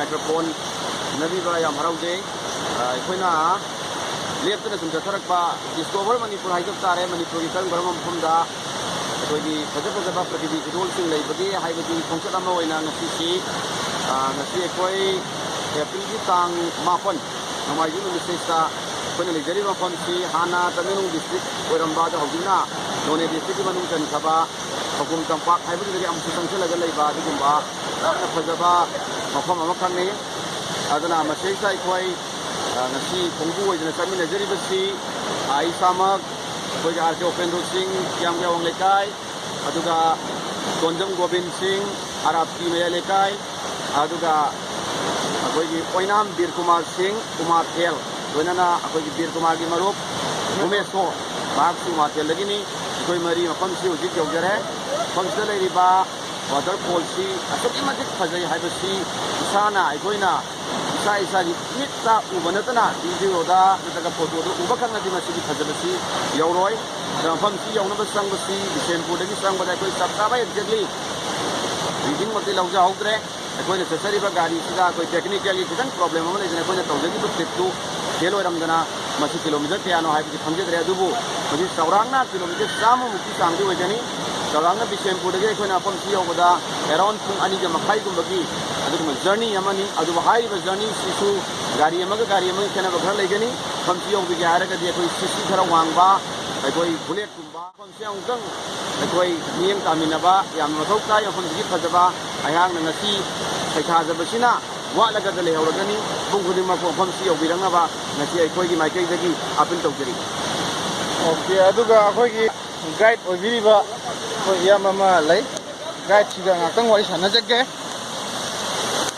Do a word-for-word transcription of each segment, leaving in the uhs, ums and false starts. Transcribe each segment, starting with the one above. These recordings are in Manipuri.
ꯃꯥꯏꯀ꯭ꯔꯣꯐꯣꯟ ꯁꯤꯟꯅꯕꯤꯕ ꯌꯥꯝ ꯍꯔꯥꯎꯖꯩ꯫ ꯑ, ꯑꯩꯈꯣꯏꯅ ꯂꯦꯞꯇꯅ ꯁꯨꯝ ꯆꯠꯊꯔꯛꯄ Discover Manipur ꯍꯥꯏꯖꯕ ꯇꯥꯔꯦ꯫ ꯃꯅꯤꯄꯨꯔꯒꯤ ꯀꯔꯝ ꯀꯔꯝꯕ ꯃꯐꯝꯗ ꯑꯩꯈꯣꯏꯒꯤ ꯐꯖ ꯐꯖꯕ ꯄ꯭ꯔꯀ꯭ꯔꯤꯇꯤ ꯈꯨꯗꯣꯜꯁꯤꯡ ꯂꯩꯕꯒꯦ ꯍꯥꯏꯕꯒꯤ ꯈꯣꯡꯆꯠ ꯑꯃ ꯑꯣꯏꯅ ꯉꯁꯤꯁꯤ, ꯑ, ꯉꯁꯤ ꯑꯩꯈꯣꯏ ꯑꯦꯄ꯭ꯔꯤꯜꯒꯤ ꯇꯥꯡ ꯃꯥꯄꯟ, ꯅꯣꯡꯃꯥꯏꯖꯤꯡ ꯅꯨꯃꯤꯠꯁꯤꯗ ꯑꯩꯈꯣꯏꯅ ꯂꯩꯖꯔꯤꯕ ꯃꯐꯝꯁꯤ ꯍꯥꯟꯅ ꯇꯃꯦꯡꯂꯣꯡ ꯗꯤꯁꯇ꯭ꯔꯤꯛ ꯑꯣꯏꯔꯝꯕ, ꯑꯗꯣ ꯍꯧꯖꯤꯛꯅ ꯅꯣꯅꯦ ꯗꯤꯁꯇ꯭ꯔꯤꯛꯀꯤ ꯃꯅꯨꯡ ꯆꯟꯈ꯭ꯔꯕ ꯈꯧꯄꯨꯝ ꯇꯝꯄꯥꯛ ꯍꯥꯏꯕꯗꯨꯗꯒꯤ ꯑꯃꯨꯛꯁꯨ ꯆꯪꯁꯤꯜꯂꯒ ꯂꯩꯕ ꯑꯗꯨꯒꯨꯝꯕ ꯌꯥꯝꯅ ꯐꯖꯕ ꯃꯐꯝ ꯑꯃꯈꯛꯅꯤ꯫ ꯑꯗꯨꯅ ꯃꯁꯤꯗꯩꯁꯤꯗ ꯑꯩꯈꯣꯏ, ꯑ, ꯉꯁꯤ ꯈꯣꯡꯕꯨ ꯑꯣꯏꯗꯅ ꯆꯠꯃꯤꯟꯅꯖꯔꯤꯕꯁꯤ, ꯑ, ꯑꯩ ꯏꯁꯥꯃꯛ, ꯑꯩꯈꯣꯏꯒꯤ ꯑꯥꯔ ꯀꯦ ꯎꯄꯦꯟꯗ꯭ꯔꯣ ꯁꯤꯡ, ꯀꯤꯌꯥꯝꯒꯩ ꯑꯋꯥꯡ ꯂꯩꯀꯥꯏ, ꯑꯗꯨꯒ ꯇꯣꯟꯖꯝ ꯒꯣꯕꯤꯟ ꯁꯤꯡ, ꯑꯔꯥꯞꯀꯤ ꯃꯌꯥꯏ ꯂꯩꯀꯥꯏ, ꯑꯗꯨꯒ ꯑꯩꯈꯣꯏꯒꯤ ꯑꯣꯏꯅꯥꯝ ꯕꯤꯔ ꯀꯨꯃꯥꯔ ꯁꯤꯡ, ꯎꯃꯥꯊꯦꯜ, ꯂꯣꯏꯅꯅ ꯑꯩꯈꯣꯏꯒꯤ ꯕꯤꯔ ꯀꯨꯃꯥꯔꯒꯤ ꯃꯔꯨꯞ ꯎꯃꯦꯁꯣ, ꯃꯍꯥꯛꯁꯨ ꯎꯃꯥꯊꯦꯜꯗꯒꯤꯅꯤ꯫ ꯑꯩꯈꯣꯏ ꯃꯔꯤ ꯃꯐꯝꯁꯤ ꯍꯧꯖꯤꯛ ꯌꯧꯖꯔꯦ꯫ ꯃꯐꯝꯁꯤꯗ ꯂꯩꯔꯤꯕ ꯋꯥꯇꯔꯐꯣꯜꯁꯤ ꯑꯁꯨꯛꯀꯤ ꯃꯇꯤꯛ ꯐꯖꯩ ꯍꯥꯏꯕꯁꯤ ꯏꯁꯥꯅ, ꯑꯩꯈꯣꯏꯅ ꯏꯁꯥ ꯏꯁꯥꯒꯤ ꯃꯤꯠꯇ ꯎꯕ ꯅꯠꯇꯅ ꯚꯤꯗꯤꯑꯣꯗ ꯅꯠꯇ꯭ꯔꯒ ꯐꯣꯇꯣꯗ ꯎꯕ ꯈꯛꯅꯗꯤ ꯃꯁꯤꯒꯤ ꯐꯖꯕꯁꯤ ꯌꯧꯔꯣꯏ꯫ ꯑꯗ ꯃꯐꯝꯁꯤ ꯌꯧꯅꯕ ꯆꯪꯕꯁꯤ ꯕꯤꯁꯦꯝꯄꯨꯔꯗꯒꯤ ꯆꯪꯕꯗ ꯑꯩꯈꯣꯏ ꯆꯞ ꯆꯥꯕ exactly reading ꯃꯛꯇꯤ ꯂꯧꯖꯍꯧꯗ꯭ꯔꯦ꯫ ꯑꯩꯈꯣꯏꯅ ꯆꯠꯆꯔꯤꯕ ꯒꯥꯔꯤꯁꯤꯗ ꯑꯩꯈꯣꯏ technically ꯈꯤꯇꯪ problem ꯑꯃ ꯂꯩꯗꯅ ꯑꯩꯈꯣꯏꯅ ꯇꯧꯖꯈꯤꯕ tripꯇꯨ fail ꯑꯣꯏꯔꯝꯗꯅ ꯃꯁꯤ kilometre ꯀꯌꯥꯅꯣ ꯍꯥꯏꯕꯗꯤ ꯈꯪꯖꯗ꯭ꯔꯦ꯫ ꯑꯗꯨꯕꯨ ꯃꯁꯤ ꯆꯥꯎꯔꯥꯛꯅ kilometre ꯆꯥꯝꯃꯃꯨꯛꯀꯤ ꯆꯥꯡꯗꯤ ꯑꯣꯏꯒꯅꯤ꯫ ꯆꯥꯎꯔꯥꯛꯅ ꯕꯤꯁꯦꯝꯄꯨꯔꯗꯒꯤ ꯑꯩꯈꯣꯏꯅ ꯃꯐꯝꯁꯤ ꯌꯧꯕꯗ around ꯄꯨꯡ ꯑꯅꯤꯒ ꯃꯈꯥꯏꯒꯨꯝꯕꯒꯤ ꯑꯗꯨꯒꯨꯝꯕ journey ꯑꯃꯅꯤ꯫ ꯑꯗꯨꯕꯨ ꯍꯥꯏꯔꯤꯕ journeyꯁꯤꯁꯨ ꯒꯥꯔꯤ ꯑꯃꯒ ꯒꯥꯔꯤ ꯑꯃꯒ ꯈꯦꯠꯅꯕ ꯈꯔ ꯂꯩꯒꯅꯤ꯫ ꯃꯐꯝꯁꯤ ꯌꯧꯕꯤꯒꯦ ꯍꯥꯏꯔꯒꯗꯤ ꯑꯩꯈꯣꯏ C C ꯈꯔ ꯋꯥꯡꯕ, ꯑꯩꯈꯣꯏ Bulletꯀꯨꯝꯕ, ꯃꯐꯝꯁꯦ ꯑꯃꯨꯛꯇꯪ ꯑꯩꯈꯣꯏ ꯃꯤꯠꯌꯦꯡ ꯇꯥꯃꯤꯟꯅꯕ ꯌꯥꯝꯅ ꯃꯊꯧ ꯇꯥꯏ꯫ ꯃꯐꯝꯁꯤꯒꯤ ꯐꯖꯕ ꯑꯩꯍꯥꯛꯅ ꯉꯁꯤ ꯁꯩꯊꯥꯖꯕꯁꯤꯅ ꯋꯥꯠꯂꯒꯗ ꯂꯩꯍꯧꯔꯒꯅꯤ꯫ ꯃꯤꯄꯨꯝ ꯈꯨꯗꯤꯡꯃꯛꯄꯨ ꯃꯐꯝꯁꯤ ꯌꯧꯕꯤꯔꯛꯅꯕ ꯉꯁꯤ ꯑꯩꯈꯣꯏꯒꯤ ꯃꯥꯏꯀꯩꯗꯒꯤ appeal ꯇꯧꯖꯔꯤ꯫ Okay, ꯑꯗꯨꯒ ꯑꯩꯈꯣꯏꯒꯤ guide ꯑꯣꯏꯕꯤꯔꯤꯕ ꯑꯩꯈꯣꯏ ꯏꯌꯥꯝꯕ ꯑꯃ ꯂꯩ꯫ Guideꯁꯤꯒ ꯉꯥꯛꯇꯪ ꯋꯥꯔꯤ ꯁꯥꯟꯅꯖꯒꯦ꯫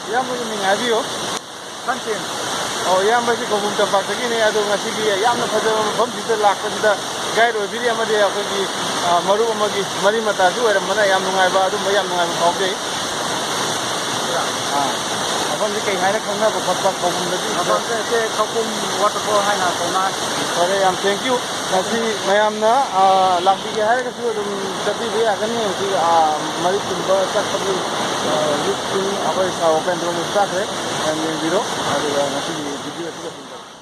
ꯏꯌꯥꯝꯕꯒꯤ ꯃꯤꯡ ꯍꯥꯏꯕꯤꯌꯨ꯫ ꯁꯟꯁꯦꯟ꯫ ꯑꯣ, ꯏꯌꯥꯝꯕꯁꯤ ꯈꯧꯄꯨꯝ ꯇꯝꯄꯥꯛꯇꯒꯤꯅꯦ꯫ ꯑꯗꯣ ꯉꯁꯤꯒꯤ ꯌꯥꯝꯅ ꯐꯖꯕ ꯃꯐꯝꯁꯤꯗ ꯂꯥꯛꯄꯁꯤꯗ guide ꯑꯣꯏꯕꯤꯔꯤ ꯑꯃꯗꯤ ꯑꯩꯈꯣꯏꯒꯤ, ꯑ, ꯃꯔꯨꯞ ꯑꯃꯒꯤ ꯃꯔꯤ ꯃꯇꯥꯁꯨ ꯑꯣꯏꯔꯝꯕꯅ ꯌꯥꯝ ꯅꯨꯡꯉꯥꯏꯕ, ꯑꯗꯨꯝꯕ ꯌꯥꯝ ꯅꯨꯡꯉꯥꯏꯕ ꯐꯥꯎꯖꯩ꯫ ꯑꯥ, ꯃꯐꯝꯁꯤ ꯀꯩ ꯍꯥꯏꯅ ꯈꯪꯅꯕ ꯈꯣꯠꯄ ꯈꯧꯄꯨꯝꯗꯗꯤ? ꯃꯐꯝꯁꯦ ꯑꯩꯈꯣꯏ ꯈꯧꯄꯨꯝ waterfall ꯍꯥꯏꯅ ꯀꯧꯅꯩ꯫ ꯐꯔꯦ, ꯌꯥꯝ thank you꯫ ꯉꯁꯤ ꯃꯌꯥꯝꯅ, ꯑ, ꯂꯥꯛꯄꯤꯒꯦ ꯍꯥꯏꯔꯒꯁꯨ ꯑꯗꯨꯝ ꯆꯠꯄꯤꯕ ꯌꯥꯒꯅꯤ꯫ ꯍꯧꯖꯤꯛ, ꯑ, ꯃꯔꯤꯛꯀꯨꯝꯕ ꯆꯠꯄꯒꯤ ꯍꯧꯖꯤꯛꯇꯤ ꯑꯩꯈꯣꯏ ꯁꯥ ꯑꯣꯄꯦꯟ ꯔꯣꯝꯗ ꯆꯠꯈ꯭ꯔꯦ꯫ ꯃꯌꯥꯝ ꯌꯦꯡꯕꯤꯔꯣ꯫ ꯑꯗꯨꯒ ꯉꯁꯤꯒꯤ ꯚꯤꯗꯤꯑꯣ ꯑꯁꯤ ꯂꯣꯏꯁꯤꯟꯖꯔꯒꯦ꯫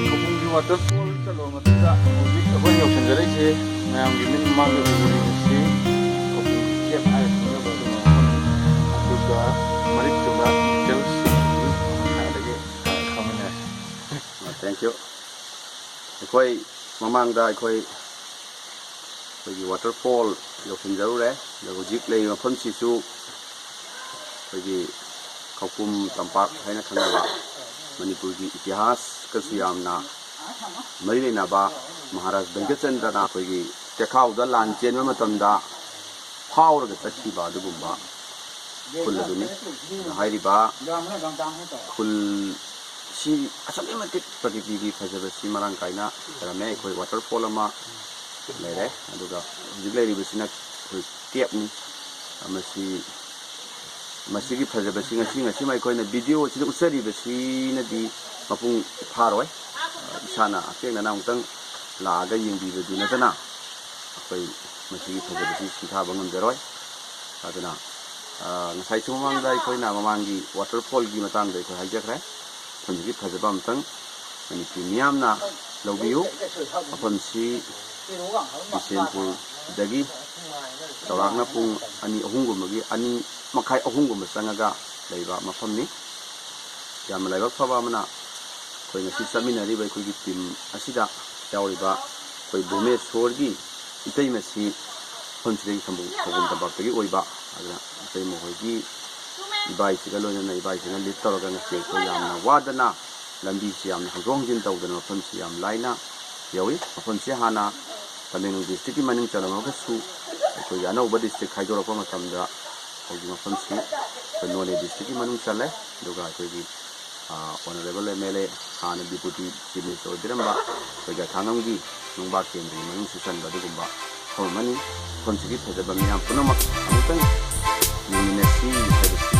ꯈꯧꯄꯨꯝꯒꯤ ꯋꯥꯇꯔꯐꯣꯜ ꯆꯠꯂꯨꯔ ꯃꯇꯨꯡꯗ ꯍꯧꯖꯤꯛ ꯑꯩꯈꯣꯏ ꯌꯧꯁꯤꯟꯖꯔꯛꯏꯁꯦ, ꯃꯌꯥꯝꯒꯤ ꯃꯤꯠ ꯃꯃꯥꯡꯗ ꯎꯔꯤꯕꯁꯤ ꯈꯧꯄꯨꯝꯒꯤ ꯀꯦꯞ ꯍꯥꯏꯔ ꯈꯪꯅꯕ ꯑꯗꯨꯒꯨꯝꯕ ꯃꯐꯝꯅꯤ꯫ ꯑꯗꯨꯒ ꯃꯔꯤꯛ ꯆꯨꯝꯕ ꯗꯤꯇꯦꯜꯁ ꯑꯗꯒꯤ ꯈꯪꯃꯤꯟꯅꯔꯁꯤ꯫ Thank you꯫ ꯑꯩꯈꯣꯏ ꯃꯃꯥꯡꯗ ꯑꯩꯈꯣꯏ ꯑꯩꯈꯣꯏꯒꯤ ꯋꯥꯇꯔꯐꯣꯜ ꯌꯧꯁꯤꯟꯖꯔꯨꯔꯦ꯫ ꯑꯗꯣ ꯍꯧꯖꯤꯛ ꯂꯩꯔꯤꯕ ꯃꯐꯝꯁꯤꯁꯨ ꯑꯩꯈꯣꯏꯒꯤ ꯈꯧꯄꯨꯝ ꯇꯝꯄꯥꯛ ꯍꯥꯏꯅ ꯈꯪꯅꯕ, ꯃꯅꯤꯄꯨꯔꯒꯤ ꯏꯇꯤꯍꯥꯁꯀꯁꯨ ꯌꯥꯝꯅ ꯃꯔꯤ ꯂꯩꯅꯕ, ꯃꯍꯥꯔꯥꯖ ꯚꯪꯒꯆꯟꯗ꯭ꯔꯅ ꯑꯩꯈꯣꯏꯒꯤ ꯆꯦꯈꯥꯎꯗ ꯂꯥꯟ ꯆꯦꯟꯕ ꯃꯇꯝꯗ ꯐꯥꯎꯔꯒ ꯆꯠꯈꯤꯕ ꯑꯗꯨꯒꯨꯝꯕ ꯈꯨꯜ ꯑꯗꯨꯅꯤ꯫ ꯑꯗꯣ ꯍꯥꯏꯔꯤꯕ ꯈꯨꯜ ꯁꯤ ꯑꯁꯨꯛꯀꯤ ꯃꯇꯤꯛ ꯄ꯭ꯔꯀꯤꯇꯤꯒꯤ ꯐꯖꯕꯁꯤ ꯃꯔꯥꯡ ꯀꯥꯏꯅ ꯂꯩꯔꯝꯃꯦ꯫ ꯑꯩꯈꯣꯏ ꯋꯥꯇꯔꯐꯣꯜ ꯑꯃ ꯂꯩꯔꯦ, ꯑꯗꯨꯒ ꯍꯧꯖꯤꯛ ꯂꯩꯔꯤꯕꯁꯤꯅ ꯑꯩꯈꯣꯏ ꯀꯦꯞꯅꯤ꯫ ꯃꯁꯤ, ꯃꯁꯤꯒꯤ ꯐꯖꯕꯁꯤ ꯉꯁꯤ, ꯉꯁꯤꯃꯛ ꯑꯩꯈꯣꯏꯅ ꯚꯤꯗꯤꯑꯣ ꯑꯁꯤꯗ ꯎꯠꯆꯔꯤꯕꯁꯤꯅꯗꯤ ꯃꯄꯨꯡ ꯐꯥꯔꯣꯏ꯫ ꯏꯁꯥꯅ ꯍꯛꯊꯦꯡꯅꯅ ꯑꯃꯨꯛꯇꯪ ꯂꯥꯛꯑꯒ ꯌꯦꯡꯕꯤꯕꯗꯨ ꯅꯠꯇꯅ ꯑꯩꯈꯣꯏ ꯃꯁꯤꯒꯤ ꯐꯖꯕꯁꯤ ꯁꯤꯊꯥꯕ ꯉꯝꯖꯔꯣꯏ꯫ ꯑꯗꯨꯅ, ꯑ, ꯉꯁꯥꯏꯁꯨ ꯃꯃꯥꯡꯗ ꯑꯩꯈꯣꯏꯅ ꯃꯃꯥꯡꯒꯤ ꯋꯥꯇꯔꯐꯣꯜꯒꯤ ꯃꯇꯥꯡꯗ ꯑꯩꯈꯣꯏ ꯍꯥꯏꯖꯈ꯭ꯔꯦ꯫ ꯃꯐꯝꯁꯤꯒꯤ ꯐꯖꯕ ꯑꯃꯇꯪ ꯃꯅꯤꯄꯨꯔ ꯃꯤꯌꯥꯝꯅ ꯂꯧꯕꯤꯌꯨ꯫ ꯃꯐꯝꯁꯤ ꯕꯤꯁꯦꯟꯄꯨꯔꯗꯒꯤ ꯆꯥꯎꯔꯥꯛꯅ ꯄꯨꯡ ꯑꯅꯤ, ꯑꯍꯨꯝꯒꯨꯝꯕꯒꯤ, ꯑꯅꯤ ꯃꯈꯥꯏ, ꯑꯍꯨꯝꯒꯨꯝꯕ ꯆꯪꯉꯒ ꯂꯩꯕ ꯃꯐꯝꯅꯤ꯫ ꯌꯥꯝꯅ ꯂꯥꯏꯕꯛ ꯐꯕ ꯑꯃꯅ, ꯑꯩꯈꯣꯏ ꯉꯁꯤ ꯆꯠꯃꯤꯟꯅꯔꯤꯕ ꯑꯩꯈꯣꯏꯒꯤ ꯇꯤꯝ ꯑꯁꯤꯗ ꯌꯥꯎꯔꯤꯕ ꯑꯩꯈꯣꯏ ꯚꯨꯕꯅꯦꯁꯣꯔꯒꯤ ꯏꯇꯩꯃꯁꯤ ꯃꯐꯝꯁꯤꯗꯒꯤ ꯈꯝꯕꯨ-, ꯈꯧꯄꯨꯝ ꯇꯝꯄꯥꯛꯇꯒꯤ ꯑꯣꯏꯕ꯫ ꯑꯗꯨꯅ ꯏꯇꯩꯃ ꯍꯣꯏꯒꯤ ꯏꯕꯥꯏꯁꯤꯒ ꯂꯣꯏꯅꯅ, ꯏꯕꯥꯏꯁꯤꯅ ꯂꯤꯠ ꯇꯧꯔꯒ ꯉꯁꯤ ꯑꯩꯈꯣꯏ ꯌꯥꯝꯅ ꯋꯥꯗꯅ ꯂꯝꯕꯤꯁꯤ ꯌꯥꯝꯅ ꯍꯣꯡꯗꯣꯛ ꯍꯣꯡꯖꯤꯟ ꯇꯧꯗꯅ ꯃꯐꯝꯁꯤ ꯌꯥꯝ ꯂꯥꯏꯅ ꯌꯧꯏ꯫ ꯃꯐꯝꯁꯤ ꯍꯥꯟꯅ ꯇꯃꯦꯡꯂꯣꯡ ꯗꯤꯁꯇ꯭ꯔꯤꯛꯀꯤ ꯃꯅꯨꯡ ꯆꯜꯂꯝꯃꯒꯁꯨ, ꯑꯩꯈꯣꯏꯒꯤ ꯑꯅꯧꯕ ꯗꯤꯁꯇ꯭ꯔꯤꯛ ꯈꯥꯏꯗꯣꯔꯛꯄ ꯃꯇꯝꯗ ꯍꯧꯖꯤꯛ ꯃꯐꯝꯁꯤ ꯑꯩꯈꯣꯏ ꯅꯣꯅꯦ ꯗꯤꯁꯇ꯭ꯔꯤꯛꯀꯤ ꯃꯅꯨꯡ ꯆꯜꯂꯦ꯫ ꯑꯗꯨꯒ ꯑꯩꯈꯣꯏꯒꯤ, ꯑ, ꯑꯣꯅꯔꯦꯕꯜ ꯑꯦꯝ ꯑꯦꯜ ꯑꯦ, ꯍꯥꯟꯅ ꯗꯤꯄꯨꯇꯤ ꯆꯤꯐ ꯃꯤꯅꯤꯁꯇꯔ ꯑꯣꯏꯕꯤꯔꯝꯕ ꯑꯩꯈꯣꯏ ꯒꯊꯥꯉꯝꯒꯤ ꯅꯨꯡꯕꯥꯛ ꯀꯦꯟꯗ꯭ꯔꯒꯤ ꯃꯅꯨꯡꯁꯨ ꯆꯟꯕ ꯑꯗꯨꯒꯨꯝꯕ ꯃꯐꯝ ꯑꯃꯅꯤ꯫ ꯃꯐꯝꯁꯤꯒꯤ ꯐꯖꯕ ꯃꯤꯌꯥꯝ ꯄꯨꯝꯅꯃꯛ ꯑꯃꯨꯛꯇꯪ ꯌꯦꯡꯃꯤꯟꯅꯁꯤ ꯍꯥꯏꯕꯁꯤ